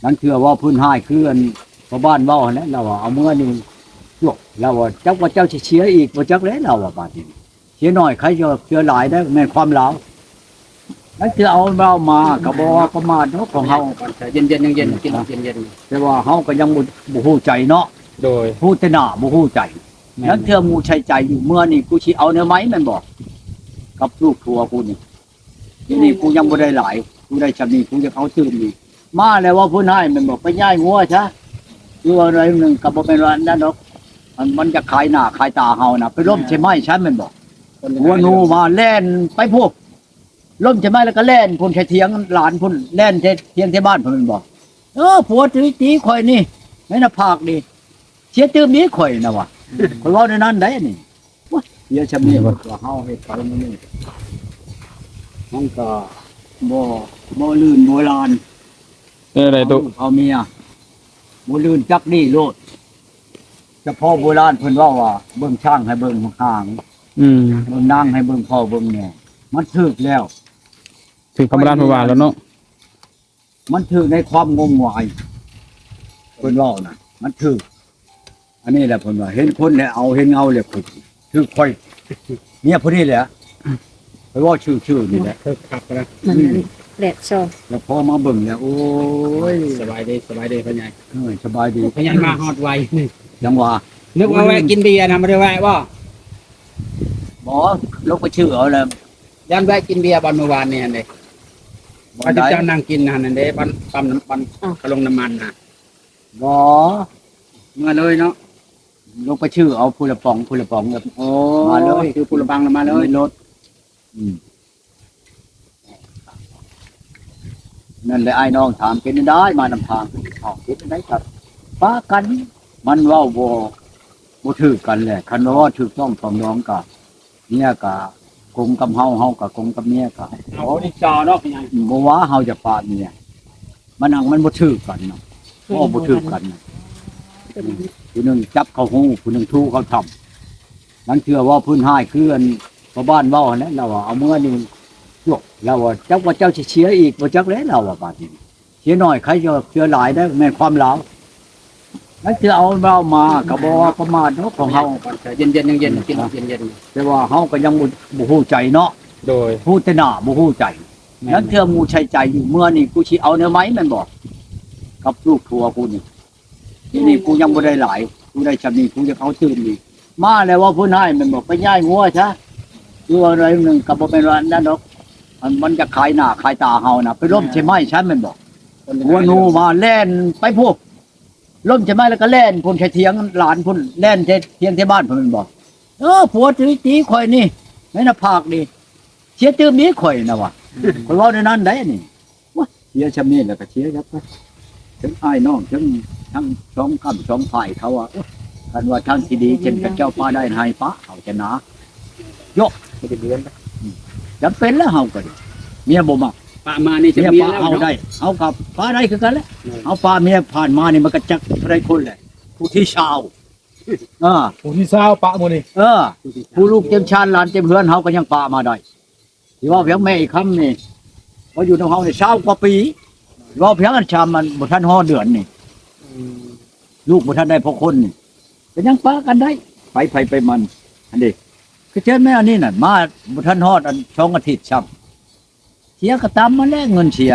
ລາງເທື່ອເວົ້າພື້ນຮ້າຍຄືອັນພໍ່ບ້ານເວົ້າຫັ້ນແຫຼະ ລາວວ່າເອົາເມືອນີ້ ລາວວ່າ ຈັກວ່າເຈົ້າຊິເສຍອີກບໍ່ຈັກແຫຼະ ລາວວ່າບາດນີ້ ເສຍໜ້ອຍໃຄຈະເສຍຫຼາຍໄດ໋ ແມ່ນຄວາມລາວ ລາງເທື່ອເອົາລາວມາກໍບໍ່ວ່າປະມາດເນາະ ຂອງເຮົາ ໃຈເຢັນໆ ຍັງເຢັນ ກິນເຢັນໆ ແຕ່ວ່າເຮົາກໍຍັງບໍ່ ບໍ່ຮູ້ໃຈເນາະ ໂດຍ ຮູ້ແຕ່ໜ້າບໍ່ຮູ້ໃຈ ແມ່ນ ລາງເທື່ອໝູ່ໃສ່ໃຈຢູ່ ເມືອນີ້ກູຊິເອົາແນວໃໝ່ແມ່ນບໍ່ ກັບລູກຜົວກູນີ້ ດຽວນີ້ກູຍັງບໍ່ໄດ້ຫຼາຍ ກູໄດ້ຊ່ຳນີ້ ກູຢາກເອົາຕື່ມອີກ ມາແລ້ວເວົ້າຜູ້ນາຍແມ່ນບໍ່ ໄປຍ້າຍງົວຊະ ຫຼືວ່າໜ້ອຍໜຶ່ງກໍບໍ່ແມ່ນວ່າອັນນັ້ນດອກ ມັນ ມັນຈະຂາຍໜ້າຂາຍຕາເຮົານະ ໄປລົ້ມໃສ່ໄມ້ຊະແມ່ນບໍ່ ຫົວໜູມາແລ່ນໄປພຸ້ນ ລົ້ມໃສ່ໄມ້ແລ້ວກໍແລ່ນພຸ້ນໃສ່ຖຽງຫຼານພຸ້ນ ແລ່ນໃສ່ຖຽງໃສ່ບ້ານພຸ້ນແມ່ນບໍ່ ເອີ ຜົວຕີ ຕີຂ້ອຍນີ້ ໃນໜ້າຜາກນີ້ ເສຍຕື່ມອີກຂ້ອຍນະວ່າ ຂ້ອຍເວົ້າແນວນັ້ນໄດ໋ນີ້ ໂອ້ຍ ເສຍຊຳນີ້ ວ່າເຮົາເຮັດໄປມື້ນີ້ ມັນກໍບໍ່ ບໍ່ລື່ນບໍ່ລານ ເປັນໃດຕຸ ເອົາເມຍ ບໍ່ລື່ນຈັກດີໂລດ ສະເພາະໂບລານເພິ່ນເວົ້າວ່າ ເບິ່ງຊ້າງໃຫ້ເບິ່ງຫາງ ອືມ ເບິ່ງນາງໃຫ້ເບິ່ງພໍ່ເບິ່ງແມ່ ມັນຖືກແລ້ວ ຖືກຄຳໂບລານເພິ່ນວ່າແລ້ວເນາະ ມັນຖືກໃນຄວາມງົມງວາຍ ເພິ່ນເວົ້ານະ ມັນຖືກ ອັນນີ້ແຫຼະເພິ່ນວ່າ ເຫັນຄົນແລ້ວເອົາ ເຫັນເງົາແລ້ວຂຸດ ຖືກຂ້ອຍ ເມຍຜູ້ນີ້ແຫຼະ ຂ້ອຍເວົ້າຊື່ໆນີ້ແຫຼະ ເຖິກຄັກນະ ມັນ ອືມ ແດດຊອງ ແລ້ວພໍມາເບິ່ງແລ້ວ ໂອ້ຍ ສະບາຍດີ ສະບາຍດີພໍ່ໃຫຍ່ ເອີ ສະບາຍດີ ພໍ່ໃຫຍ່ມາຮອດໄວ ຈັ່ງວ່າ ນຶກວ່າແວະກິນເບຍນະ ບໍ່ໄດ້ແວະບໍ່ ບໍ່ ລົງໄປຊື້ເອົາແລ້ວ ຢ້ານແວະກິນເບຍບ່ອນມື້ວານນີ້ຫັ້ນເດ້ ບ່ອນໃດ ເຈົ້ານັ່ງກິນຫັ້ນເດ້ ບ່ອນປ້ຳນ້ຳ ບ່ອນ ອ້າວ ເຂົາລົງນ້ຳມັນນະ ບໍ່ ເມືອເລີຍເນາະ ລົງໄປຊື້ເອົາຜູ້ລະປ໋ອງ ຜູ້ລະປ໋ອງ ໂອ້ ມາເລີຍ ຊື້ຜູ້ລະບັງລະມາເລີຍ ໃນລົດ ອືມ ນັ້ນແຫຼະ ອ້າຍນ້ອງຖາມເປັນຈັ່ງໃດ ມານຳທາງ ເປັນຈັ່ງໃດກັບ ປະກັນ ມັນເວົ້າບໍ່ ບໍ່ຖືກກັນແຫຼະ ຄັນວ່າເວົ້າຖືກຕ້ອງປອງດອງກະ ເມຍກະກົງກັບເຮົາ ເຮົາກະກົງກັບເມຍກະ ເອົາ ບໍ່ວ່າເຮົາຈະປະເມຍ ມັນຫັ້ນມັນບໍ່ຖືກກັນເນາະ ເວົ້າບໍ່ຖືກກັນນະ ອືມ ຜູ້ໜຶ່ງຈັບເຂົ້າຮູ ຜູ້ໜຶ່ງຖູເຂົ້າຖ້ຳ ລາງເທື່ອເວົ້າພື້ນຮ້າຍຄືອັນພໍ່ບ້ານເວົ້າຫັ້ນແຫຼະ ລາວວ່າເອົາເມືອນີ້ ລາວວ່າ ຈັກວ່າເຈົ້າຊິເສຍອີກບໍ່ຈັກແຫຼະ ລາວວ່າບາດນີ້ ເສຍໜ້ອຍໃຄຈະເສຍຫຼາຍໄດ໋ ແມ່ນຄວາມລາວ ລາງເທື່ອເອົາລາວມາກໍບໍ່ວ່າປະມາດເນາະ ຂອງເຮົາ ໃຈເຢັນໆ ຍັງເຢັນ ກິນເຢັນໆ ແຕ່ວ່າເຮົາກໍຍັງບໍ່ ບໍ່ຮູ້ໃຈເນາະ ໂດຍ ຮູ້ແຕ່ໜ້າບໍ່ຮູ້ໃຈ ແມ່ນ ລາງເທື່ອໝູ່ໃສ່ໃຈຢູ່ ເມືອນີ້ກູຊິເອົາແນວໃໝ່ແມ່ນບໍ່ ກັບລູກຜົວກູນີ້ ດຽວນີ້ກູຍັງບໍ່ໄດ້ຫຼາຍ ກູໄດ້ຊ່ຳນີ້ ກູຢາກເອົາຕື່ມອີກ ມາແລ້ວເວົ້າຜູ້ນາຍແມ່ນບໍ່ ໄປຍ້າຍງົວຊະ ຫຼືວ່າໜ້ອຍໜຶ່ງກໍບໍ່ແມ່ນວ່າອັນນັ້ນດອກ ມັນ ມັນຈະຂາຍໜ້າຂາຍຕາເຮົານະ ໄປລົ້ມໃສ່ໄມ້ຊະແມ່ນບໍ່ ຫົວໜູມາແລ່ນໄປພຸ້ນ ລົ້ມໃສ່ໄມ້ແລ້ວກໍແລ່ນພຸ້ນໃສ່ຖຽງຫຼານພຸ້ນ ແລ່ນໃສ່ຖຽງໃສ່ບ້ານພຸ້ນແມ່ນບໍ່ ເອີ ຜົວຕີ ຕີຂ້ອຍນີ້ ໃນໜ້າຜາກນີ້ ເສຍຕື່ມອີກຂ້ອຍນະວ່າ ຂ້ອຍເວົ້າແນວນັ້ນໄດ໋ນີ້ ໂອ້ຍ ເສຍຊ່ຳນີ້ແລ້ວກໍເສຍຊະໄປ ເຖິງອ້າຍນ້ອງ ເຖິງທັງສອງກ້ຳສອງຝ່າຍ ເຂົາວ່າ ໂອ້ຍ ຄັນວ່າທາງທີ່ດີເຊັ່ນກັນເຈົ້າປະໄດ້ໃຫ້ປະເອົາຊະນະ ໂຍະ ບໍ່ໄດ້ເດືອນ ອືມ ຈຳເປັນແລ້ວເຮົາກໍດີ ເມຍບໍ່ມັກ ປະມານີ້ຈະເມຍປະເຮົາໄດ້ ເຮົາກໍປະໄດ້ຄືກັນແຫຼະ ເຮົາປະເມຍຜ່ານມານີ້ ມັນກໍຈັກເທົ່າໃດຄົນແຫຼະ ຜູ້ທີຊາວ ເອີ ຜູ້ທີຊາວປະມື້ນີ້ ເອີ ຜູ້ທີຊາວ ຜູ້ລູກເຕັມຊານ ຫຼານເຕັມເຮືອນ ເຮົາກໍຍັງປະມາໄດ້ ຊິເວົ້າພຽງແມ່ອີຄຳນີ້ ມາຢູ່ນຳເຮົານີ້ຊາວກວ່າປີ ຊິເວົ້າພຽງອັນຊຳ ມັນບໍ່ທັນຮອດເດືອນນີ້ ອືມ ລູກບໍ່ທັນໄດ້ພໍຄົນນີ້ ກໍຍັງປະກັນໄດ້ ໄປໃຜໄປມັນ ອັນນີ້ ຄືເຊັ່ນແມ່ອັນນີ້ນະ ມາບໍ່ທັນຮອດອັນສອງອາທິດຊ້ຳ ເສຍກໍຕາມມັນແຫຼະ ເງິນເສຍ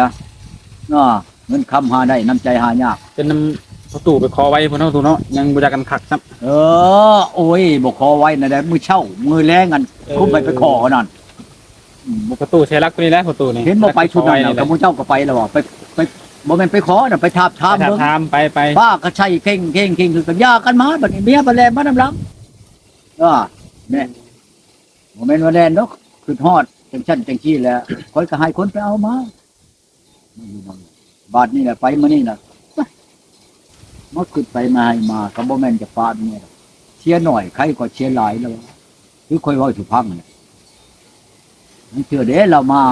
ເນາະ ເງິນຄຳຫາໄດ້ ນ້ຳໃຈຫາຍາກ ເປັນນຳພໍ່ຕູ້ໄປຂໍໄວ້ພຸ້ນເນາະ ຕູ້ເນາະ ຍັງບໍ່ຈັກກັນຄັກຊ້ຳ ເອີ ໂອ້ຍ ບໍ່ຂໍໄວ້ນະໄດ໋ ມື້ເຊົ້າມື້ແລງອັນ ເອີ ຄຸມໄປ ໄປຂໍນັ້ນ ອືມ ພໍ່ຕູ້ເສຍຫຼັກຕົວນີ້ແຫຼະ ພໍ່ຕູ້ນີ້ ເຫັນບໍ່ ໄປຊຸດນັ້ນນະ ຂະໝູ່ເຈົ້າກໍໄປແລ້ວ ໄປ ໄປ ບໍ່ແມ່ນໄປຂໍນະ ໄປທາບທາມເບິ່ງ ໄປທາບທາມ ໄປ ໄປ ປ້າກໍໃຊ້ເຄັ່ງໆ ຄືກັນ ຢ່າກັນມາ ບັດນີ້ເມຍບັດແລ່ນມານຳຫຼັງ ເອີ ແມ່ນ ບໍ່ແມ່ນວ່າແລ່ນດອກ ຄິດຮອດຈັ່ງຊັ້ນຈັ່ງຊີ້ແຫຼະ ຂ້ອຍກໍໃຫ້ຄົນໄປເອົາມາ ມາຢູ່ນຳ ບາດນີ້ແຫຼະ ໄປມື້ນີ້ນະ ມາຄິດໄປມາໃຫ້ມາ ກໍບໍ່ແມ່ນຈະປາດເມຍດອກ ເສຍໜ້ອຍໄຄກວ່າເສຍຫຼາຍແລ້ວ ຄືຂ້ອຍເວົ້າສູ່ຟັງຫັ້ນແຫຼະ ມັນເທື່ອເດ້ລາວມາ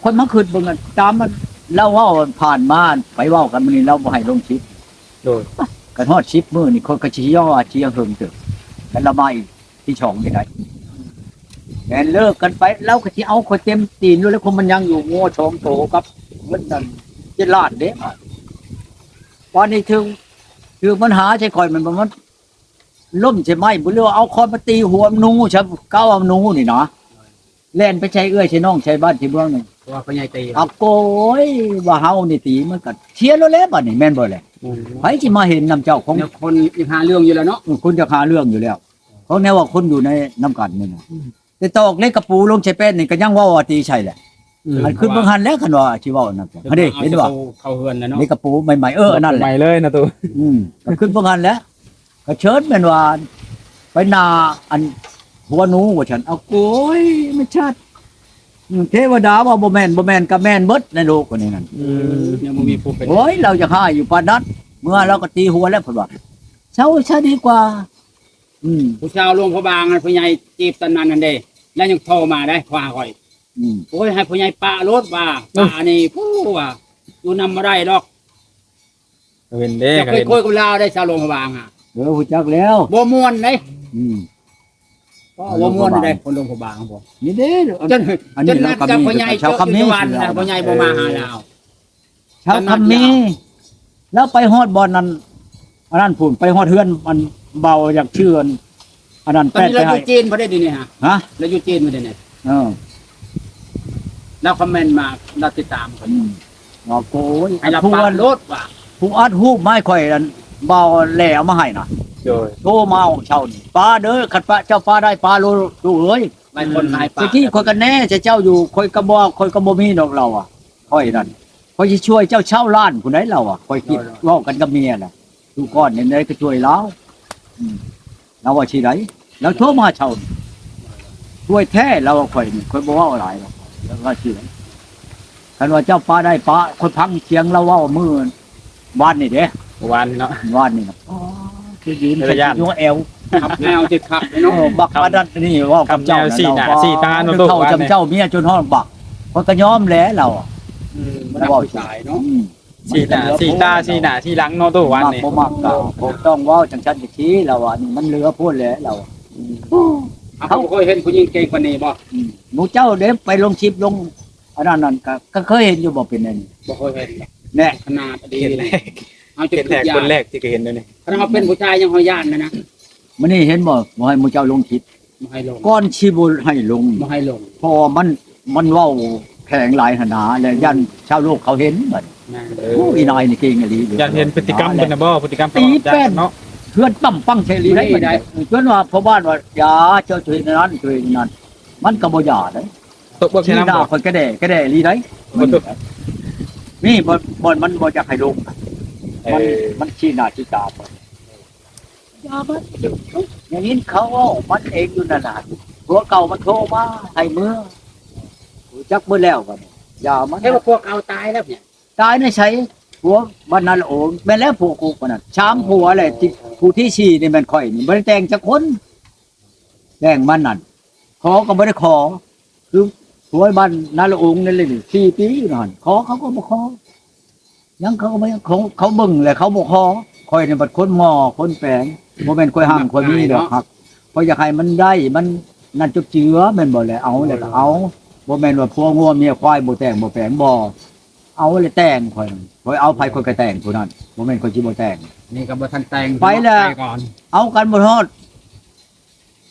ຂ້ອຍມາຄິດເບິ່ງ ຕາມມັນ ລາວເວົ້າຜ່ານມາ ໄປເວົ້າກັນມື້ນີ້ ລາວບໍ່ໃຫ້ລົງສິບ ໂດຍ ຄັນຮອດສິບມື້ນີ້ ຂ້ອຍກໍຊິຍໍວ່າຊິເຫິງເຕີບ ຄັນລາວມາອີກ ທີສອງນີ້ໄດ້ ແມ່ນເລີກກັນໄປ ລາວກໍຊິເອົາຂ້ອຍເຕັມຕີນຢູ່ແລ້ວ ຄົນມັນຍັງຢູ່ງົວສອງໂຕກັບເງິນນັ້ນເຈັດລ້ານເດ້ ບາດ ບາດນີ້ຖືກ ຖືກມັນຫາໃສ່ຂ້ອຍ ມັນບໍ່ ມັນລົ້ມໃສ່ໄມ້ບໍ່ ຫຼືວ່າເອົາຄ້ອນມາຕີຫົວໜູ ຊະ ເກົ້າເອົາໜູນີ້ນະ ແລ່ນໄປໃສ່ເອື້ອຍໃສ່ນ້ອງໃສ່ບ້ານໃສ່ເມືອງນີ້ ເພາະວ່າພໍ່ໃຫຍ່ຕີ ອາໂກຍ ວ່າເຮົານີ້ຕີ ມັນກໍເສຍໂລດແຫຼະ ບາດນີ້ແມ່ນບໍ່ແຫຼະ? ອືມ ໃຜຊິມາເຫັນນຳເຈົ້າຂອງ ແນວຄົນຢາກຫາເລື່ອງຢູ່ແລ້ວເນາະ ອືມ ຄົນຢາກຫາເລື່ອງຢູ່ແລ້ວ ເພາະແນວວ່າຄົນຢູ່ໃນນຳກັນນີ້ນະ ອືມ ແຕ່ຕອກເຫຼັກກະປູລົງໃສ່ແປ້ນນີ້ກໍຍັງເວົ້າວ່າຕີໃສ່ແຫຼະ ອືມ ອັນຂຶ້ນເບິ່ງຫັ້ນແຫຼະ ຄັນວ່າຊິເວົ້ານັ້ນ ເຫັນບໍ່? ເຂົ້າເຮືອນແລ້ວເນາະ ເຫຼັກກະປູໃໝ່ໆ ເອີ ອັນນັ້ນແຫຼະ ໃໝ່ເລີຍນະຕູ້ ອືມ ກໍຂຶ້ນເບິ່ງຫັ້ນແຫຼະ ກະເຊີນແມ່ນວ່າໄປໜ້າອັນຫົວໜູວ່າຊັ້ນ ເອົາໂກຍ ແມ່ນຊາດ ເທວະດາວ່າບໍ່ແມ່ນ ບໍ່ແມ່ນກະແມ່ນເບິດໃນໂລກອັນນີ້ນັ້ນ ອືມ ຍັງບໍ່ມີຜູ້ເປັນ ໂອ້ຍ ລາວຢາກຮ້າຍຢູ່ປານນັ້ນ ເມື່ອລາວກໍຕີຫົວແລ້ວ ເພິ່ນວ່າ ເຊົາຊະດີກວ່າ ອືມ ຜູ້ຊາວຫຼວງພະບາງຫັ້ນ ຜູ້ໃຫຍ່ຈີບຕອນນັ້ນຫັ້ນເດ້ ແລ້ວຍັງໂທມາໄດ້ ໂທຫາຂ້ອຍ ອືມ ໂອ້ຍ ໃຫ້ຜູ້ໃຫຍ່ປະໂລດວ່າ ປະນີ້ ຜູ້ວ່າ ຢູ່ນຳບໍ່ໄດ້ດອກ ເຫັນເດ້ ເຈົ້າເຄີຍຄຸຍກັບລາວໄດ້ ຊາວຫຼວງພະບາງຫະ ເອີ ຮູ້ຈັກແລ້ວ ບໍ່ມ່ວນເດ້ ອືມ ບໍ່ມ່ວນເດ້ ຄົນຫຼວງພະບາງ ນີ້ເດ້ ອັນ ອັນນີ້ລາວກໍມີ ຊາວຄຳມີ ຜູ້ໃຫຍ່ບໍ່ມາຫາລາວ ຊາວຄຳມີ ລາວໄປຮອດບ່ອນນັ້ນ ອັນນັ້ນພຸ້ນ ໄປຮອດເຮືອນ ອັນເບົາຢາກຊື່ ອັນ ອັນນັ້ນ ຕອນນີ້ລາວຢູ່ຈີນບໍ່ໄດ້ດຽວນີ້ຫະ ຮະ ລາວຢູ່ຈີນບໍ່ໄດ້ນີ້ ເອີ ລາວຄອມເມັນມາ ລາວຕິດຕາມຂ້ອຍ ອືມ ວ່າໂກຍ ໃຫ້ລາວປະໂລດວ່າ ຜູ້ອັດຮູບມາໃຫ້ຂ້ອຍ ອັນເບົາແຫຼເອົາມາໃຫ້ນະ ໂດຍ ໂທມາເຊົ້ານີ້ ປະເດີ ຄັນປະ ເຈົ້າປະໄດ້ປະໂລດ ລູກເອີຍ ຫຼາຍຄົນຫຼາຍປາກ ແຕ່ກີ້ຂ້ອຍກໍແນ່ໃສ່ເຈົ້າຢູ່ ຂ້ອຍກໍບໍ່ ຂ້ອຍກໍບໍ່ມີດອກ ລາວວ່າ ຂ້ອຍນັ້ນ ຂ້ອຍຊິຊ່ວຍເຈົ້າຊາວລ້ານພຸ້ນໃດ ລາວວ່າ ຂ້ອຍຄິດ ໂດຍໆ ເວົ້າກັນກັບເມຍລະ ທຸກກ້ອນແນວໃດກໍຊ່ວຍລາວ ອືມ ລາວວ່າຊິໄດ້ ລາວໂທມາເຊົ້ານີ້ ຊ່ວຍແທ້ ລາວວ່າ ຂ້ອຍນີ້ ຂ້ອຍບໍ່ເວົ້າຫຼາຍດອກ ລາວວ່າຊິໄດ້ ຄັນວ່າເຈົ້າປະໄດ້ປະ ຂ້ອຍຟັງສຽງລາວເວົ້າມື້ວານນີ້ເດ້ ວານນີ້ເນາະ ວານນີ້ນະ ອໍ ຄືຢືນໃສ່ຫົວແອວ ຄັບແນວຊິຄັບເນາະ ເອີ ບັກອັນນັ້ນນີ້ເວົ້າກັບເຈົ້າ ຊີ້ໜ້າຊີ້ຕາເນາະ ເວົ້າຈຳເຈົ້າ ເມຍຈົນຮ້ອງບັກ ຂ້ອຍກໍຍອມແຫຼະລາວ ອືມ ມັນເວົ້າຕາຍເນາະ ອືມ ຊີ້ໜ້າຊີ້ຕາຊີ້ໜ້າຊີ້ຫຼັງເນາະ ໂຕວານນີ້ ມັກບໍ່ມັກກໍບໍ່ຕ້ອງເວົ້າຈັ່ງຊັ້ນຈັ່ງຊີ້ ລາວວ່າ ນີ້ມັນເຫຼືອໂພດແຫຼະ ລາວວ່າ ເຮົາບໍ່ເຄີຍເຫັນຜູ້ຍິງເກັ່ງປານນີ້ບໍ່ ອືມ ໝູ່ເຈົ້າເດ້ໄປລົງຄລິບລົງອັນນັ້ນນັ້ນ ກໍ ກໍເຄີຍເຫັນຢູ່ບໍ່ ເປັນແນວນີ້ ບໍ່ເຄີຍເຫັນ ແນ່ ຂະໜາດດີ ເຫັນແລ້ວ ເຮົາຈະ ເຫັນແທ້ ຄົນແລກທີ່ເຄີຍເຫັນແນວນີ້ ຄັນເຮົາເປັນຜູ້ຊາຍຍັງເຮົາຢ້ານນະນະ ມື້ນີ້ເຫັນບໍ່ ບໍ່ໃຫ້ໝູ່ເຈົ້າລົງຄລິບ ບໍ່ໃຫ້ລົງ ກ່ອນຊິບໍ່ໃຫ້ລົງ ບໍ່ໃຫ້ລົງ ເພາະວ່າມັນ ມັນເວົ້າແຂງຫຼາຍຫັ້ນນາ ແລ້ວຢ້ານຊາວໂລກເຂົາເຫັນບັດນີ້ ໂອ້ ອີນາຍນີ້ເກັ່ງອີ່ຫຼີ ຢ້ານເຫັນພຶດຕິກຳເພິ່ນນະບໍ່ ພຶດຕິກຳເຂົາ ຕີແປ້ນເນາະ ເຮືອນປ້ຳປັງໃສ່ອີ່ຫຼີໄດ໋ ຈົນວ່າພໍ່ບ້ານວ່າ ຢ່າ ເຈົ້າຈະເຮັດແນວນັ້ນ ຈະເຮັດແນວນັ້ນ ມັນກໍບໍ່ຢ່າເດ້ ຕົກເບີກໃສ່ນ້ຳ ຊີ້ໜ້າຂ້ອຍກະແດ່ ກະແດ່ອີ່ຫຼີໄດ໋ ມັນ ນີ້ບ່ອນ ບ່ອນມັນບໍ່ຢາກໃຫ້ລົງ ມັນ ມັນຊີ້ໜ້າຊີ້ຕາຂ້ອຍ ຢ່າມັນ ໄດ້ຍິນເຂົາເວົ້າມັນເອງຢູ່ນັ້ນນະ ຜົວເກົ່າມັນໂທມາໃຫ້ເມືອ ຮູ້ຈັກເບິດແລ້ວບັດນີ້ ຢ່າມັນ ແຕ່ວ່າຜົວເກົ່າຕາຍແລ້ວເນຍ ຕາຍໃນໃສ? ຜົວບ້ານນາລະໂອງ ແມ່ນແລ້ວຜົວກູປານນັ້ນ ສາມຜົວແຫຼະ ຜູ້ທີສີ່ນີ້ແມ່ນຂ້ອຍນີ້ ບໍ່ໄດ້ແຕ່ງຈັກຄົນ ແຕ່ງມັນນັ້ນ ຂໍກໍບໍ່ໄດ້ຂໍ ຄືຜົວບ້ານນາລະໂອງນັ້ນແຫຼະ ສີ່ປີຢູ່ຫັ້ນ ຂໍເຂົາກໍບໍ່ຂໍ ຫຍັງເຂົາກໍບໍ່ ເຂົາ ເຂົາເບິ່ງແລ້ວເຂົາບໍ່ຂໍ ຂ້ອຍນີ້ບັດຄົນໝໍ້ຄົນແປງ ບໍ່ແມ່ນຂ້ອຍຮັ່ງຂ້ອຍມີດອກ ຮັກ ຂ້ອຍຢາກໃຫ້ມັນໄດ້ ມັນນັ້ນຈົບເຈືອ ແມ່ນບໍ່ແຫຼະ ເອົາແລ້ວກໍເອົາ ບໍ່ແມ່ນວ່າຜົວງົວເມຍຄວາຍ ບໍ່ແຕ່ງບໍ່ແປງ ບໍ່ ເອົາແລ້ວແຕ່ງ ຂ້ອຍ ຂ້ອຍເອົາໃຜຂ້ອຍກໍແຕ່ງຜູ້ນັ້ນ ບໍ່ແມ່ນຂ້ອຍຊິບໍ່ແຕ່ງ ນີ້ກໍບໍ່ທັນແຕ່ງ ໄປແລ້ວ ໄປກ່ອນ ເອົາກັນບໍ່ຮອດ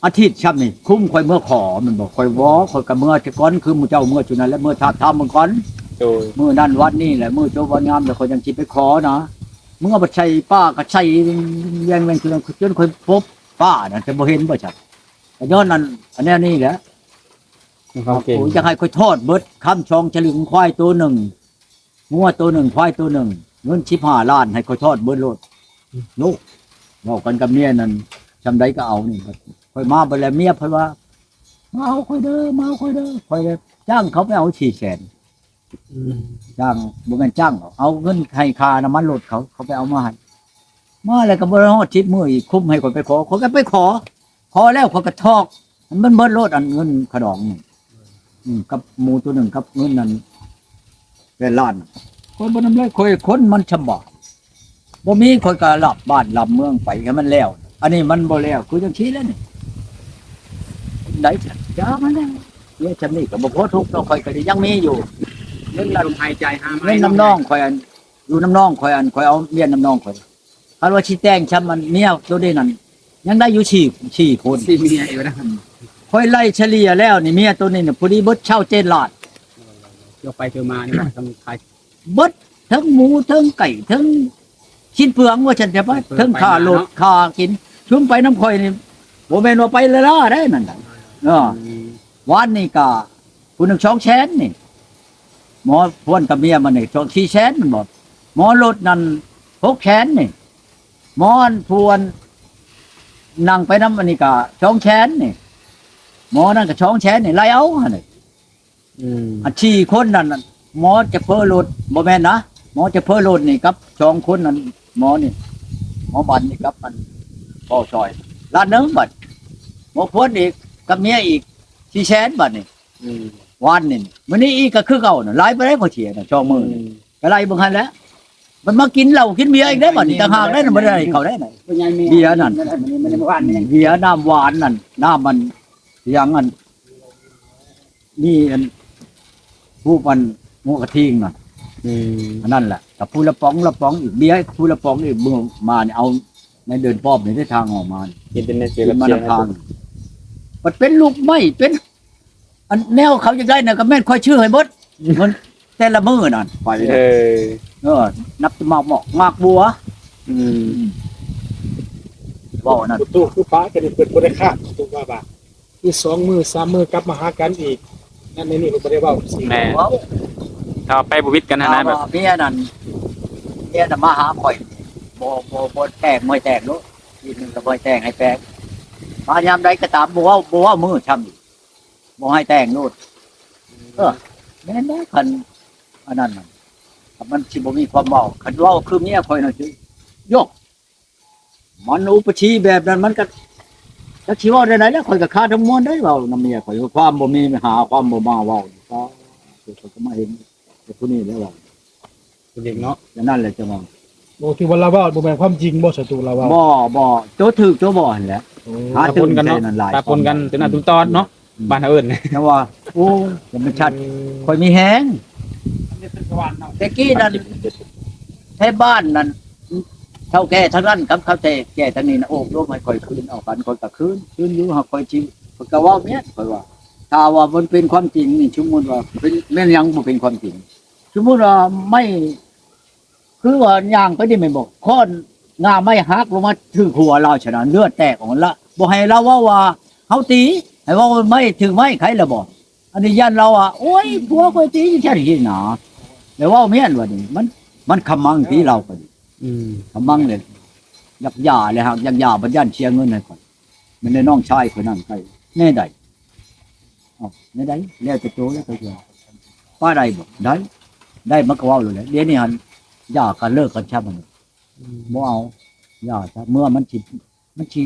ອາທິດຊ້ຳນີ້ ຄຸມຂ້ອຍເມືອຂໍແມ່ນບໍ່? ຂ້ອຍບໍ່ ຂ້ອຍກໍເມືອແຕ່ກ່ອນ ຄືໝູ່ເຈົ້າເມືອຈຸນັ້ນແຫຼະ ເມືອທາບທາມເບິ່ງກ່ອນ ໂດຍ ມື້ນັ້ນວັນນີ້ແຫຼະ ມື້ຈົບວັນງາມແລ້ວ ຂ້ອຍຈັ່ງຊິໄປຂໍນະ ເມືອບັດໃສ່ປ້າກໍໃສ່ແວ່ງໆ ຈົນ ຈົນຂ້ອຍພົບປ້ານະ ແຕ່ບໍ່ເຫັນບໍ່ຈັກ ກໍຍ້ອນອັນ ອັນແນວນີ້ແຫຼະ ເຂົາເກັ່ງ ຢາກໃຫ້ຂ້ອຍທອດເບິດ ຄຳສອງສະລຶງ ຄວາຍໂຕໜຶ່ງ ງົວໂຕໜຶ່ງ ຄວາຍໂຕໜຶ່ງ ເງິນສິບຫ້າລ້ານ ໃຫ້ຂ້ອຍທອດເບິດໂລດ ອືມ ໂອ້ ເວົ້າກັນກັບເມຍນັ້ນ ຊ່ຳໃດກໍເອົານີ້ ຂ້ອຍມາບັດແລ້ວ ເມຍເພິ່ນວ່າ ມາເອົາຂ້ອຍເດີ ມາເອົາຂ້ອຍເດີ ຂ້ອຍກໍຈ້າງເຂົາໄປເອົາສີ່ແສນ ອືມ ຈ້າງ ບໍ່ແມ່ນຈ້າງດອກ ເອົາເງິນໃຫ້ຄ່ານ້ຳມັນລົດເຂົາ ເຂົາໄປເອົາມາໃຫ້ ມາແລ້ວກໍບໍ່ໄດ້ຮອດສິບມື້ອີກ ຄຸມໃຫ້ຂ້ອຍໄປຂໍ ຂ້ອຍກໍໄປຂໍ ພໍແລ້ວຂ້ອຍກໍຖອກ ມັນເບິດໂລດ ອັນເງິນຂະດອງນີ້ ອືມ ກັບໝູໂຕໜຶ່ງ ກັບເງິນນັ້ນແປດລ້ານ ຂ້ອຍບໍ່ນຳເລີຍ ຂ້ອຍຄົນມັນສຳບາຍ ບໍ່ມີ ຂ້ອຍກໍລັບບ້ານລັບເມືອງໄປໃຫ້ມັນແລ້ວ ອັນນີ້ມັນບໍ່ແລ້ວ ຄືຈັ່ງຊີ້ແຫຼະນີ້ ໄດ້ ຢ່າມັນແລ້ວ ເຮັດຊ່ຳນີ້ກໍບໍ່ພໍທຸກດອກ ຂ້ອຍກໍຍັງມີຢູ່ ເງິນນັ້ນ ລົມຫາຍໃຈຫາມາ ເງິນນຳນ້ອງຂ້ອຍ ອັນ ຢູ່ນຳນ້ອງຂ້ອຍ ອັນຂ້ອຍເອົາເມຍນຳນ້ອງຂ້ອຍ ຄັນວ່າຊິແຕ່ງຊ່ຳມັນເມຍໂຕນີ້ນັ້ນ ຍັງໄດ້ຢູ່ສີ່ ສີ່ຄົນ ສີ່ເມຍຢູ່ນະ. ຂ້ອຍໄລ່ສະເລ່ຍແລ້ວນີ້ ເມຍໂຕນີ້ນະ ພໍດີເບິດຊາວເຈັດລ້ານ. ເທື່ອໄປເທື່ອມານີ້ວ່າຕ້ອງຂາຍ ເບິດ ເທິງໝູ ເທິງໄກ່ ເທິງຊີ້ນເປືອງ ວ່າຊັ້ນຊະ ເທິງຄ່າລົດ ຄ່າກິນ ຊຸມໄປນຳຂ້ອຍນີ້ ບໍ່ແມ່ນວ່າໄປລ້າໆໄດ໋ນັ້ນ. ເອີ ວານນີ້ກະຜູ້ໜຶ່ງສອງແສນນີ້ ໝໍພວນກັບເມຍມັນນີ້ສອງສີ່ແສນແມ່ນບໍ່? ໝໍລົດນັ້ນຫົກແສນນີ້ ໝໍອັນຜູ້ອັນນັ່ງໄປນຳອັນນີ້ກະສອງແສນນີ້ ໝໍນັ້ນກະສອງແສນນີ້ ໄລ່ເອົາຫັ້ນ. ອືມ ອັນສີ່ຄົນນັ້ນ ໝໍຈະເພີລົດ ບໍ່ແມ່ນນະ ໝໍຈະເພີລົດນີ້ກັບສອງຄົນນັ້ນ ໝໍນີ້ ໝໍບັນນີ້ກັບອັນ ເວົ້າຊ່ອຍ ລ້ານໜຶ່ງ ບັດ ໝໍພວນອີກກັບເມຍອີກສີ່ແສນ ບັດນີ້. ອືມ ວານນີ້ ມື້ນີ້ອີກກໍຄືເກົ່ານະ ຫຼາຍປານໃດຂ້ອຍເສຍນະ ສອງມື້ ອືມ ກໍໄລ່ເບິ່ງຫັ້ນແຫຼະ ມັນມາກິນເຫຼົ້າກິນເບຍອີກເດ້ບັດນີ້ ຕ່າງຫາກໄດ້ນະ ບໍ່ໄດ້ເຂົ້າໄດ້ນະ ເບຍນັ້ນ ເບຍນ້ຳຫວານນັ້ນ ນ້ຳມັນຫຍັງອັນ ມີອັນ ຮູບອັນຫົວກະທິງນະ ອືມ ອັນນັ້ນແຫຼະ ກັບຜູ້ລະປ໋ອງລະປ໋ອງອີກ ເບຍຜູ້ລະປ໋ອງອີກ ມື້ມານີ້ເອົາໃນເດີ່ນປ້ອມນີ້ໄດ້ທາງອອກມາ ກິນແຕ່ແນວເສຍກັບເສຍ ມັນນຳທາງ ມັນເປັນລູກໄມ້ ເປັນ ອັນແນວເຂົາຢາກໄດ້ນະ ກໍແມ່ນຂ້ອຍຊື້ໃຫ້ເບິດ ເງິນແຕ່ລະມື້ນັ້ນ ໄປ ເອີ ເອີ ນັບແຕ່ໝາກໝອກ ໝາກບົວ ອືມ ເວົ້ານັ້ນ ປະຕູຄືປາກັນນີ້ ເພິ່ນບໍ່ໄດ້ຄ້າງ ປະຕູວ່າ ບາດ ຄືສອງມື້ສາມມື້ກັບມາຫາກັນອີກ ນັ້ນໃນນີ້ເພິ່ນບໍ່ໄດ້ເວົ້າ ແມ່ນ ເວົ້າ ຖ້າໄປບໍ່ຜິດກັນຫັ້ນນະ ແບບ ເມຍນັ້ນ ເມຍນັ້ນມາຫາຂ້ອຍ ບໍ່ ບໍ່ ບໍ່ແຕ່ງ ບໍ່ໃຫ້ແຕ່ງໂລດ ອີກໜຶ່ງກໍບໍ່ໃຫ້ແຕ່ງ ໃຫ້ແປງ ມາຍາມໃດກໍຕາມ ບໍ່ເວົ້າ ບໍ່ເວົ້າມື້ຊ້ຳອີກ ບໍ່ໃຫ້ແຕ່ງໂລດ ເອີ ແມ່ນແຫຼະ ຄັນອັນນັ້ນນະ ຄັນມັນຊິບໍ່ມີຄວາມເວົ້າ ຄັນເວົ້າຄືເມຍຂ້ອຍນັ້ນ ໂຢ ມັນອຸປະທີແບບນັ້ນ ມັນກໍຈັກຊິເວົ້າແນວໃດແລ້ວ ຂ້ອຍກໍຄາດທັງມວນໄດ໋ ເວົ້ານຳເມຍຂ້ອຍ ຄວາມບໍ່ມີຫາ ຄວາມບໍ່ມາເວົ້າ ກໍ ຂ້ອຍກໍມາເຫັນແຕ່ຜູ້ນີ້ແຫຼະເວົ້າ ຜູ້ເດັກເນາະ ແຕ່ນັ້ນແຫຼະຈັ່ງວ່າ ໂອ້ ຖືວ່າລາວເວົ້າບໍ່ແມ່ນຄວາມຈິງບໍ່ ສະຕູລາວເວົ້າ ບໍ່ ບໍ່ ໂຕຖືກໂຕບໍ່ຫັ້ນແຫຼະ ໂອ້ ຫາຕື່ມໃສ່ນັ້ນຫຼາຍ ປະປົນກັນ ປະປົນກັນ ເປັນອັນຕຸນຕອນເນາະ ອືມ ບ້ານເຮົາເອີ້ນ ແຕ່ວ່າ ໂອ້ ມັນຊັດ ອືມ ຂ້ອຍມີແຮງ ແຕ່ກີ້ນັ້ນ ແຖວບ້ານນັ້ນ ເຖົ້າແກ່ທາງນັ້ນກັບເຖົ້າແກ່ທາງນີ້ນະ ໂອ້ລົມໃຫ້ຂ້ອຍຄືນເອົາກັນ ຂ້ອຍກໍຄືນ ຄືນຢູ່ ຫາກຂ້ອຍຊິ ຂ້ອຍກໍເວົ້າແມ່ນ ຂ້ອຍວ່າ ຖ້າວ່າມັນເປັນຄວາມຈິງນີ້ ສົມມຸດວ່າເປັນ ແມ່ນຫຍັງບໍ່ເປັນຄວາມຈິງ? ສົມມຸດວ່າໄມ້ ຄືວ່າຍ່າງໄປນີ້ແມ່ນບໍ່ ຄ້ອນງ່າໄມ້ຫັກລົງມາຖືກຫົວລາວ ສະນັ້ນເລືອດແຕກອອກຫັ້ນລະ ບໍ່ໃຫ້ລາວເວົ້າວ່າເຮົາຕີ ໃຫ້ເວົ້າໄມ້ຖືກໄມ້ໄຄລະບໍ່? ອັນນີ້ຢ້ານລາວວ່າ ໂອ້ຍ ຜົວຂ້ອຍຕີຈັ່ງຊັ້ນຊີ້ນະ ແລ້ວເວົ້າແມ່ນວ່ານີ້ ມັນ ມັນຂະມັງຕີລາວກໍດີ ອືມ ຂະມັງແຫຼະ ຢາກຢາແຫຼະ ຫາກຢາກຢາບັດຢ້ານເສຍເງິນໃຫ້ຂ້ອຍ ແມ່ນແຕ່ນ້ອງຊາຍຂ້ອຍນັ້ນໄຄແນວໃດ? ເອົ້າ ແນວໃດ ແລ້ວແຕ່ໂຕແລ້ວແຕ່ຕົວ ປະໄດ້ບໍ່? ໄດ້ ໄດ້ມັນກໍເວົ້າໂລດແຫຼະ ດຽວນີ້ຫັ້ນ ຢ່າກັນ ເລີກກັນຊະ ມັນ ອືມ ບໍ່ເອົາ ຢ່າຊະ ເມື່ອມັນຊິ ມັນຊິ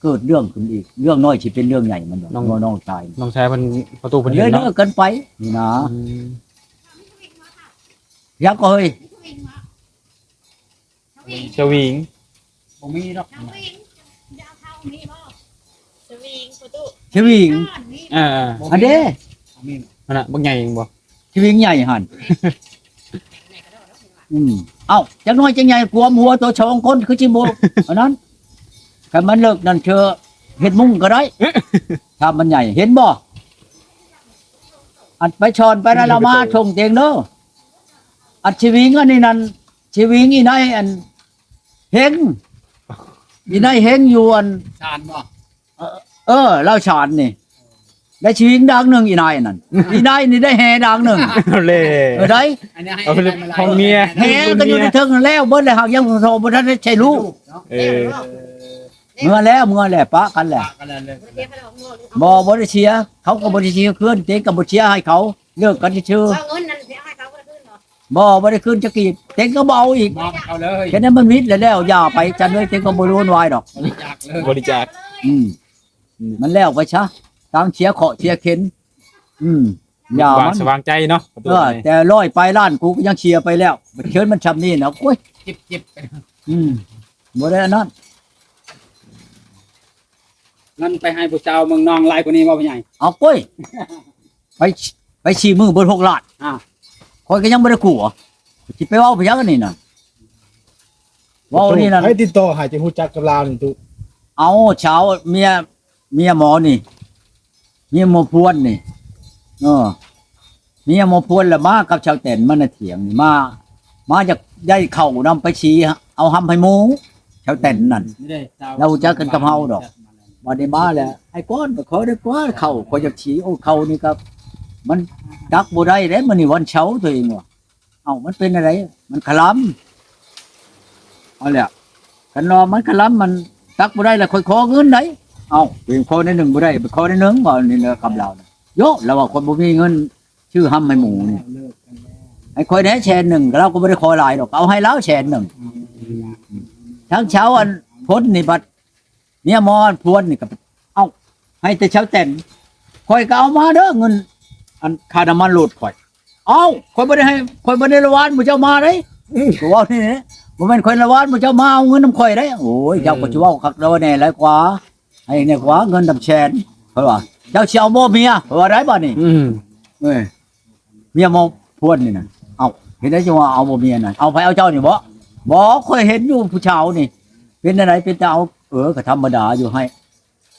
ເກີດເລື່ອງຂຶ້ນອີກ ເລື່ອງນ້ອຍຊິເປັນເລື່ອງໃຫຍ່ ມັນວ່າ ນ້ອງ ນ້ອງຊາຍ ນ້ອງຊາຍເພິ່ນ ປະຕູເພິ່ນເຫັນເນາະ ເລີກກັນໄປນີ້ນະ ອືມ ຍັງກໍເຮີ້ຍ ສະຫວິງ ບໍ່ມີດອກ ສະຫວິງ ປະຕູ ສະຫວິງ ອ່າ ອັນເດ້ ອັນນະ ບັກໃຫຍ່ບໍ່ ສະຫວິງໃຫຍ່ຫັ້ນ ອືມ ເອົ້າ ຈັກໜ້ອຍຈັກໃຫຍ່ ກວມຫົວໂຕສອງຄົນ ຄືຊິບໍ່ ອັນນັ້ນ ຄັນມັນເລິກນັ້ນເທື່ອເຮັດມຸ້ງກໍໄດ້ ຖ້າມັນໃຫຍ່ ເຫັນບໍ່ ອັນໄປສອນໄປນັ້ນລະມາສົ່ງເອງເດີ ອັນສະຫວິງອັນນີ້ນັ້ນ ສະຫວິງອີນາຍອັນເຮັງ ອີນາຍເຮັງຢູ່ອັນ ຊານບໍ່? ເອີ ເອີ ລາວຊານນີ້ ໄດ້ສະຫວິງດາງໜຶ່ງ ອີນາຍນັ້ນ ອີນາຍນີ້ໄດ້ແຮ່ດາງໜຶ່ງ ເອົາແລ້ວ ເອີ ໄດ້ ອັນນີ້ໃຫ້ ເອົາ ຂອງເມຍ ແຮ່ກໍຢູ່ໃນເທິງນັ້ນແລ້ວ ເບິດແລ້ວ ຫາກຍັງບໍ່ທັນໄດ້ໃຊ້ລູກ ເອີ ເມືອແລ້ວ ເມືອແລ້ວ ປະກັນແລ້ວ ປະກັນແລ້ວ ເລີກ ບໍ່ ບໍ່ໄດ້ເສຍ ເຂົາກໍບໍ່ໄດ້ເສຍຄືນ ເຕງກໍບໍ່ເສຍໃຫ້ເຂົາ ເລີກກັນຊື່ໆ ວ່າເງິນນັ້ນຊິເອົາໃຫ້ເຂົາຄືນບໍ່? ບໍ່ ບໍ່ໄດ້ຄືນຈັກກີບ ເຕັງກໍບໍ່ເອົາອີກ ມອບໃຫ້ເຂົາເລີຍ ແຄ່ນັ້ນມັນມິດແລ້ວ ແລ້ວ ຢ່າໄປ ຈັນເອີຍ ເຕັງກໍບໍ່ຮູ້ວາຍດອກ ບໍລິຈາກເລີຍ ບໍລິຈາກ ອືມ ອືມ ມັນແລ້ວໄປຊະ ຕ່າງເສຍເຄາະເສຍເຂັນ ອືມ ຢ່າມັນ ສະຫວ່າງໃຈເນາະ ເອີ ແຕ່ຮ້ອຍປາຍລ້ານ ກູກໍຍັງເສຍໄປແລ້ວ ບັດເຊີນມັນຊ່ຳນີ້ນະ ໂອ້ຍ ເຈັບໆ ອືມ ບໍ່ໄດ້ອັນນັ້ນ ເງິນໄປໃຫ້ຜູ້ສາວເມືອງນອງຫຼາຍກວ່ານີ້ບໍ່ ພໍ່ໃຫຍ່? ເອົາ ໂອ້ຍ ໄປ ໄປສີ່ມື້ເບິດຫົກລ້ານ ອ່າ ຂ້ອຍກໍຍັງບໍ່ໄດ້ກົວ ຊິໄປເວົ້າໄປຫຍັງອັນນີ້ນະ ເວົ້ານີ້ນັ້ນ ໃຜຕິດຕໍ່ໃຫ້ ຈຶ່ງຮູ້ຈັກກັບລາວນີ້ຕຸ? ເອົາ ຊາວ ເມຍ ເມຍໝໍນີ້ ເມຍໝໍພວນນີ້ ເອີ ເມຍໝໍພວນລະມາກັບຊາວແຕນມາໃນຖຽງນີ້ ມາ ມາຢາກໄດ້ເຂົ້ານຳໄປສີ ເອົາຮຳໃຫ້ໝູ່ ຊາວແຕນນັ້ນ ລາວຮູ້ຈັກກັນກັບເຮົາດອກ. ບັດນີ້ມາແລ້ວ ອ້າຍກວນ ຂໍໄດ້ກວ່າເຂົ້າ ຂ້ອຍຢາກສີ ໂອ້ ເຂົ້ານີ້ກໍມັນຕັກບໍ່ໄດ້ເດ້ ມື້ນີ້ວັນເສົາ ຕົວເອງວ່າ ເອົ້າ ມັນເປັນແນວໃດ? ມັນຄະລຳ ເອົາແລ້ວ ຄັນວ່າມັນຄະລຳ ມັນຕັກບໍ່ໄດ້ລະ ຂ້ອຍຂໍເງິນໄດ໋. ເອົ້າ ເປັນຂໍໜ້ອຍໜຶ່ງບໍ່ໄດ້ ໄປຂໍໜ້ອຍໜຶ່ງ ວ່ານີ້ນະ ກັບລາວນະ ໂຢ ລາວວ່າ ຂ້ອຍບໍ່ມີເງິນຊື້ຮຳໃຫ້ໝູ່ນີ້ ໃຫ້ຂ້ອຍແດ່ແສນໜຶ່ງ ລາວກໍບໍ່ໄດ້ຂໍຫຼາຍດອກ ເອົາໃຫ້ລາວແສນໜຶ່ງ. ທາງຊາວອັນພົນນີ້ບັດ ເມຍໝໍພວນນີ້ກໍ ເອົ້າ ໃຫ້ແຕ່ຊາວແຕນ ຂ້ອຍກໍເອົາມາເດີ ເງິນ ອັນຄ່ານ້ຳມັນລົດຂ້ອຍ. ເອົ້າ ຂ້ອຍບໍ່ໄດ້ໃຫ້ ຂ້ອຍບໍ່ໄດ້ລະວານໝູ່ເຈົ້າມາເດ້ ກໍເວົ້ານີ້ແຫຼະ ບໍ່ແມ່ນຂ້ອຍລະວານໝູ່ເຈົ້າມາເອົາເງິນນຳຂ້ອຍເດ້. ໂອ້ຍ ເຈົ້າກໍຊິເວົ້າຄັກແລ້ວແດ່ຫຼາຍກວ່າ ໃຫ້ແດ່ກວ່າເງິນນຳແສນ ເພິ່ນວ່າ ເຈົ້າຊິເອົາບໍ່ເມຍ ເພິ່ນວ່າໄດ້ບາດນີ້ ເອີຍ ເມຍໝໍພວນນີ້ນະ ເອົ້າ ເຮັດໄດ້ຈັ່ງວ່າເອົາບໍ່ເມຍນະ ເອົາໃຜເອົາເຈົ້ານີ້ບໍ? ບໍ່ ຂ້ອຍເຫັນຢູ່ຜູ້ສາວນີ້ ເປັນແນວໃດ ເປັນຕາເອົາ ເອີ ກໍທຳມະດາຢູ່ ໃຫ້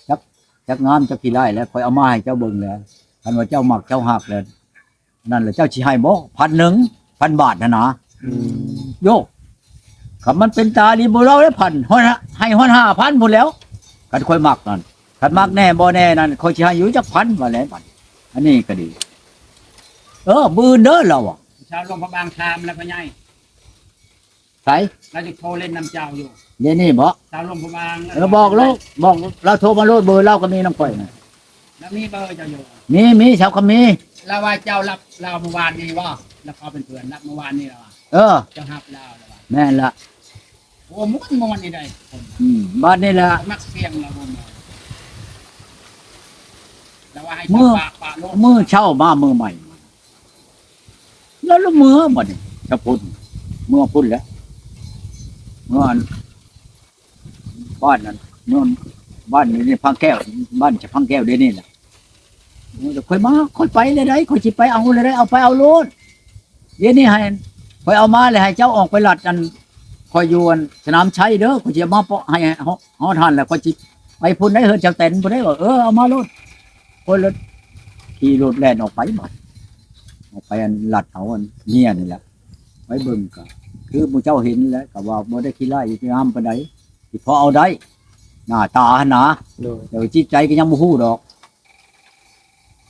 ຈັກ ຈັກງາມຈັກຂີ້ຮ້າຍແລ້ວ ຂ້ອຍເອົາມາໃຫ້ເຈົ້າເບິ່ງແລ້ວ ຄັນວ່າເຈົ້າມັກເຈົ້າຮັກແລ້ວ ນັ້ນລະ ເຈົ້າຊິໃຫ້ບໍ່ ພັນໜຶ່ງ ພັນບາດຫັ້ນນະ. ໂຢ ຄັນມັນເປັນຕາດີບໍ່ເລົ່າແລ້ວ ພັນ ຮອດ ໃຫ້ຮອດຫ້າພັນພຸ້ນແລ້ວ ຄັນຂ້ອຍມັກນັ້ນ ຄັນມັກແດ່ບໍ່ແດ່ນັ້ນ ຂ້ອຍຊິໃຫ້ຢູ່ຈັກພັນວ່າແລ້ວ ບັດ ອັນນີ້ກໍດີ ເອີ ມື້ອື່ນເດີລາວວ່າ ຊາວຫຼວງພະບາງຖາມແລ້ວພໍ່ໃຫຍ່ ໃສ? ລາວຈະໂທຫຼິ້ນນຳເຈົ້າຢູ່ ດຽວນີ້ບໍ? ຊາວຫຼວງພະບາງ ເອີ ບອກລາວ ບອກລາວໂທມາໂລດ ເບີລາວກໍມີນຳຂ້ອຍນະ. ລາວມີເບີເຈົ້າຢູ່? ມີ ມີ ຊາວຄຳມີ ລາວວ່າເຈົ້າຮັບລາວມື້ວານນີ້ບໍ? ລາວເຂົ້າເປັນເພື່ອນ ຮັບມື້ວານນີ້ລາວວ່າ ເອີ ເຈົ້າຮັບລາວ ລາວວ່າ ແມ່ນລະ. ໂອ້ ມ່ວນໆ ນີ້ໄດ໋ ອືມ ບາດນີ້ລະ ມັກສຽງລາວບໍ່ ລາວວ່າໃຫ້ ມື້ ປະ ປະໂລດ ມື້ເຊົ້າມາມື້ໃໝ່ ແລ້ວລະເມືອບັດນີ້ ສະພຸນ ເມືອພຸ້ນແຫຼະ ເມືອອັນ ບ້ານນັ້ນ ເມືອ ບ້ານນີ້ ພັງແກ້ວ ບ້ານສະພັງແກ້ວດຽວນີ້ແຫຼະ. ໂອ້ຍ ຂ້ອຍມາ ຂ້ອຍໄປແລ້ວໃດ໋ ຂ້ອຍຊິໄປເອົາແລ້ວໃດ໋ ເອົາໄປເອົາໂລດ ດຽວນີ້ໃຫ້ ຂ້ອຍເອົາມາແລ້ວ ໃຫ້ເຈົ້າອອກໄປລັດອັນ ຂ້ອຍຢູ່ອັນສະໜາມໄຊເດີ ຂ້ອຍຊິເອົາມາເປາະໃຫ້ ຮອດຫັ້ນແລ້ວ ຂ້ອຍຊິໄປພຸ້ນໄດ໋ ເຮືອນເຈົ້າແຕນພຸ້ນໄດ໋ ວ່າ ເອີ ເອົາມາໂລດ. ຂ້ອຍລະຂີ່ລົດແລ່ນອອກໄປບາດ ອອກໄປອັນລັດເອົາອັນເມຍນີ້ແຫຼະ ໄປເບິ່ງກໍຄືໝູ່ເຈົ້າເຫັນແຫຼະ ກໍວ່າບໍ່ໄດ້ຂີ້ຮ້າຍງາມປານໃດ ຊິພໍເອົາໄດ້ ໜ້າຕາຫັ້ນນະ ໂດຍ ແຕ່ວ່າຈິດໃຈກໍຍັງບໍ່ຮູ້ດອກ.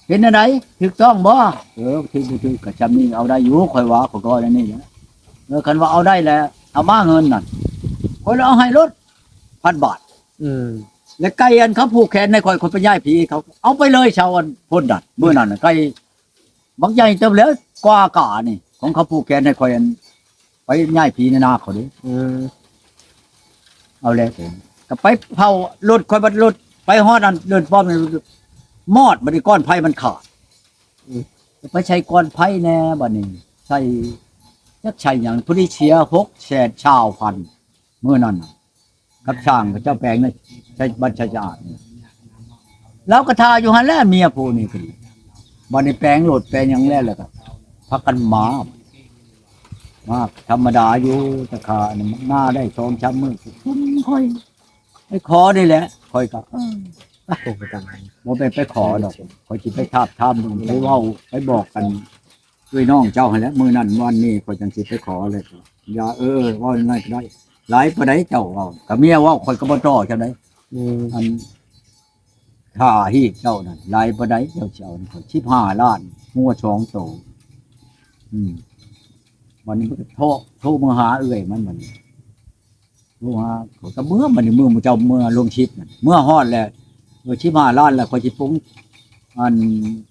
ເປັນແນວໃດ ຖືກຕ້ອງບໍ່? ເອີ ຖືກບໍ່ຖືກກໍຊ່ຳນີ້ເອົາໄດ້ຢູ່ ຂ້ອຍວ່າ ຂ້ອຍກໍແນວນີ້ແຫຼະ. ເອີ ຄັນວ່າເອົາໄດ້ແລ້ວ ເອົາມາເງິນນັ້ນ ຂ້ອຍລະເອົາໃຫ້ໂລດ ພັນບາດ ອືມ ແລະໄກ່ອັນເຂົາຜູກແຂນໃຫ້ຂ້ອຍ ຂ້ອຍໄປຍ້າຍຜີເຂົາ ເອົາໄປເລີຍ ຊາວອັນພົນນັ້ນ ມື້ນັ້ນນະ ໄກ່ບັກໃຫຍ່ເຕີບແລ້ວ ກວ່າການີ້ ຂອງເຂົາຜູກແຂນໃຫ້ຂ້ອຍ ອັນ ໄປຍ້າຍຜີໃນນາເຂົາເດ້ ອືມ ເອົາແລ້ວ ກໍໄປເຝົ້າລົດຂ້ອຍ ບັດລົດໄປຮອດອັນເດີ່ນປ້ອມນີ້ ມອດ ບັດນີ້ກ້ອນໄຟມັນຂາດ ອືມ ໄປໃສ່ກ້ອນໄຟແດ່ ບັດນີ້ໃສ່ ຈັກໃສ່ຫຍັງ ພໍດີເສຍຫົກແສນຊາວພັນ ມື້ນັ້ນນະ ກັບຊ່າງເຂົາເຈົ້າແປງໃນ ໃສ່ບັດໃສ່ສະອາດນີ້ ລາວກໍຖ້າຢູ່ຫັ້ນແຫຼະ ເມຍຜູ້ນີ້ກໍດີ. ບັດນີ້ແປງລົດແປງຫຍັງແລ້ວ ແລ້ວກໍພາກັນມາ ມາທຳມະດາຢູ່ ແຕ່ຂ້າອັນນັ້ນມາໄດ້ສອງສາມມື້ ຊຸມຂ້ອຍໄປຂໍນີ້ແຫຼະ ຂ້ອຍກໍ ເອີ ໂອ້ ບໍ່ແມ່ນໄປຂໍດອກ ຂ້ອຍຊິໄປທາບທາມເບິ່ງ ໄປເວົ້າໄປບອກກັນ ເອື້ອຍນ້ອງເຈົ້າຫັ້ນແຫຼະ ມື້ນັ້ນວັນນີ້ຂ້ອຍຈັ່ງຊິໄປຂໍແລ້ວກໍ ຢ່າ ເອີ ເວົ້າຈັ່ງໃດກໍໄດ້ ຫຼາຍປານໃດເຈົ້າເວົ້າ ກໍເມຍເວົ້າ ຂ້ອຍກໍບໍ່ຕໍ່ເຈົ້າໃດ ອືມ ອັນຄ່າຮີດເຈົ້ານັ້ນ ຫຼາຍປານໃດເຈົ້າຊິເອົານຳຂ້ອຍ ສິບຫ້າລ້ານ ງົວສອງໂຕ ອືມ ບັດນີ້ມັນກໍໂທ ໂທມາຫາເອື້ອຍມັນ ບັດນີ້ ໂທຫາ ຂ້ອຍກໍເມືອ ບັດນີ້ມື້ໝູ່ເຈົ້າເມືອລົງຊິບນັ້ນ ເມືອຮອດແລ້ວ ເອີ ສິບຫ້າລ້ານແລ້ວ ຂ້ອຍຊິປຸງ ອັນ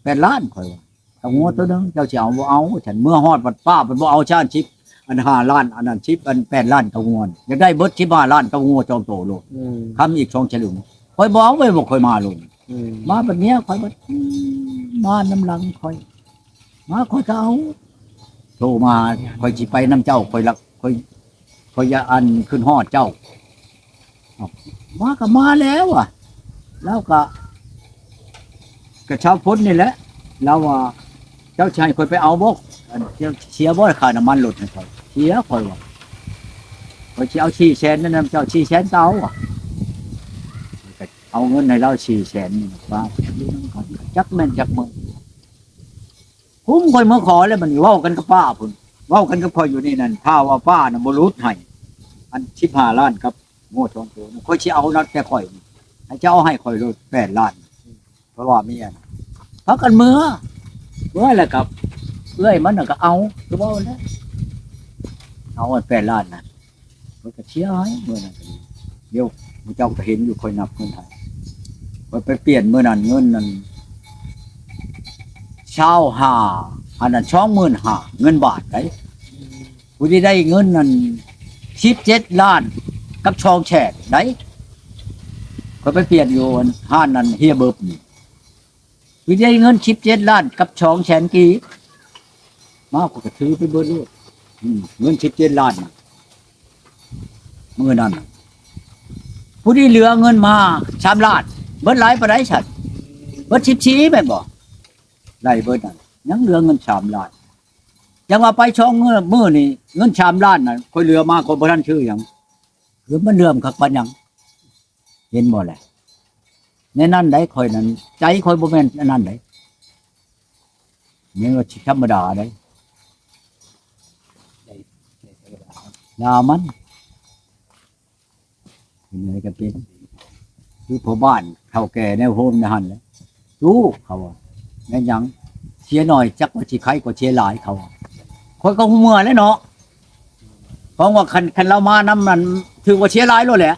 ແປດລ້ານ ຂ້ອຍວ່າ ເອົາງົວໂຕໜຶ່ງ ເຈົ້າຊິເອົາບໍ່ເອົາ ວ່າຊັ້ນ ເມືອຮອດບັດປ້າເພິ່ນບໍ່ເອົາຊານ ສິບ ອັນ ຫ້າລ້ານ ອັນນັ້ນ ສິບ ອັນ ແປດລ້ານ ເອົາງົວ ຢາກໄດ້ເບິດສິບຫ້າລ້ານ ເອົາງົວສອງໂຕໂລດ ອືມ ຄຳອີກສອງສະລຶງ ຂ້ອຍບໍ່ເອົາເວີ້ຍ ບໍ່ຄ່ອຍມາໂລດ ອືມ ມາບັດເມຍຂ້ອຍບັດ ມານຳຫຼັງຂ້ອຍ ມາຂ້ອຍກໍເອົາ ໂທມາ ຂ້ອຍຊິໄປນຳເຈົ້າ ຂ້ອຍລັກ ຂ້ອຍ ຂ້ອຍຢາກອັນ ຄິດຮອດເຈົ້າ ເອົ້າ ມາກໍມາແລ້ວວ່າ ລາວກໍ ກໍຊາວພຸ້ນນີ້ແຫຼະ ລາວວ່າ ເຈົ້າຊິໃຫ້ຂ້ອຍໄປເອົາບໍ່? ອັນ ເສຍ ເສຍບໍ່ຄ່ານ້ຳມັນລົດໃຫ້ຂ້ອຍ? ເສຍ ຂ້ອຍວ່າ ໄປ ຂ້ອຍຊິເອົາສີ່ແສນນັ້ນນຳເຈົ້າ ສີ່ແສນກໍເອົາ ວ່າ ກໍເອົາເງິນໃຫ້ລາວສີ່ແສນນີ້ ວ່າ ຈັກແມ່ນຈັກມື້ ຄຸມຂ້ອຍເມືອຂໍແລ້ວ ບັດນີ້ເວົ້າກັນກັບປ້າພຸ້ນ ເວົ້າກັນກັບຂ້ອຍຢູ່ນີ້ນັ້ນ ຖ້າວ່າປ້ານະບໍ່ຫຼຸດໃຫ້ ອັນສິບຫ້າລ້ານກັບງົວສອງໂຕນະ ຂ້ອຍຊິເອົານຳແຕ່ຂ້ອຍນີ້ ໃຫ້ເຈົ້າເອົາໃຫ້ຂ້ອຍໂລດແປດລ້ານ ເພາະວ່າເມຍນະ ພາກັນເມືອ ເມືອແລ້ວກໍເອື້ອຍມັນນະກໍເອົາ ຄືເວົ້າແຫຼະ ເອົາອັນແປດລ້ານນະ ຂ້ອຍກໍເສຍຫາຍມື້ນັ້ນກໍດີ ດຽວໝູ່ເຈົ້າກໍເຫັນຢູ່ ຂ້ອຍນັບເງິນໃຫ້ ຂ້ອຍໄປປ່ຽນມື້ນັ້ນ ເງິນນັ້ນຊາວຫ້າ ອັນນັ້ນສອງໝື່ນຫ້າ ເງິນບາດໃດ໋ ຜູ້ທີ່ໄດ້ເງິນນັ້ນສິບເຈັດລ້ານກັບສອງແສນໃດ໋ ຂ້ອຍໄປປ່ຽນຢູ່ຮ້ານນັ້ນເຮຍເບິບນີ້ ຜູ້ທີ່ໄດ້ເງິນສິບເຈັດລ້ານກັບສອງແສນກີບ ມາ ຂ້ອຍກໍຖືໄປເບິດໂລດ ອືມ ເງິນສິບເຈັດລ້ານນະ ມື້ນັ້ນນະ ຜູ້ທີ່ເຫຼືອເງິນມາສາມລ້ານ ເບິດຫຼາຍປານໃດຊັ້ນ? ເບິດສິບສີ່ແມ່ນບໍ່? ໄລ່ເບິດນັ້ນ ຍັງເຫຼືອເງິນສາມລ້ານ ຈັ່ງວ່າໄປສອງມື້ ມື້ນີ້ເງິນສາມລ້ານນະ ຂ້ອຍເຫຼືອມາ ຂ້ອຍບໍ່ທັນຊື້ຫຍັງ ຄືມັນເຫຼືອມຄັກປານຫຍັງ ເຫັນບໍ່ແຫຼະ ໃນນັ້ນໃດ໋ ຂ້ອຍນັ້ນ ໃຈຂ້ອຍບໍ່ແມ່ນອັນນັ້ນໃດ໋ ແມ່ນວ່າຊິທຳມະດາໃດ໋ ຢ່າມັນ ເປັນຫຍັງກໍເປັນ ຄືພໍ່ບ້ານເຖົ້າແກ່ແນວໂຮມໃນຫັ້ນແຫຼະ ລູກ ເຂົາວ່າ ແມ່ນຫຍັງ ເສຍໜ້ອຍ ຈັກວ່າຊິໄຄກວ່າເສຍຫຼາຍ ເຂົາວ່າ ຂ້ອຍກໍຮູ້ເມື່ອແຫຼະເນາະ ເພາະວ່າຄັນ ຄັນລາວມານຳນັ້ນ ຖືວ່າເສຍຫຼາຍໂລດແຫຼະ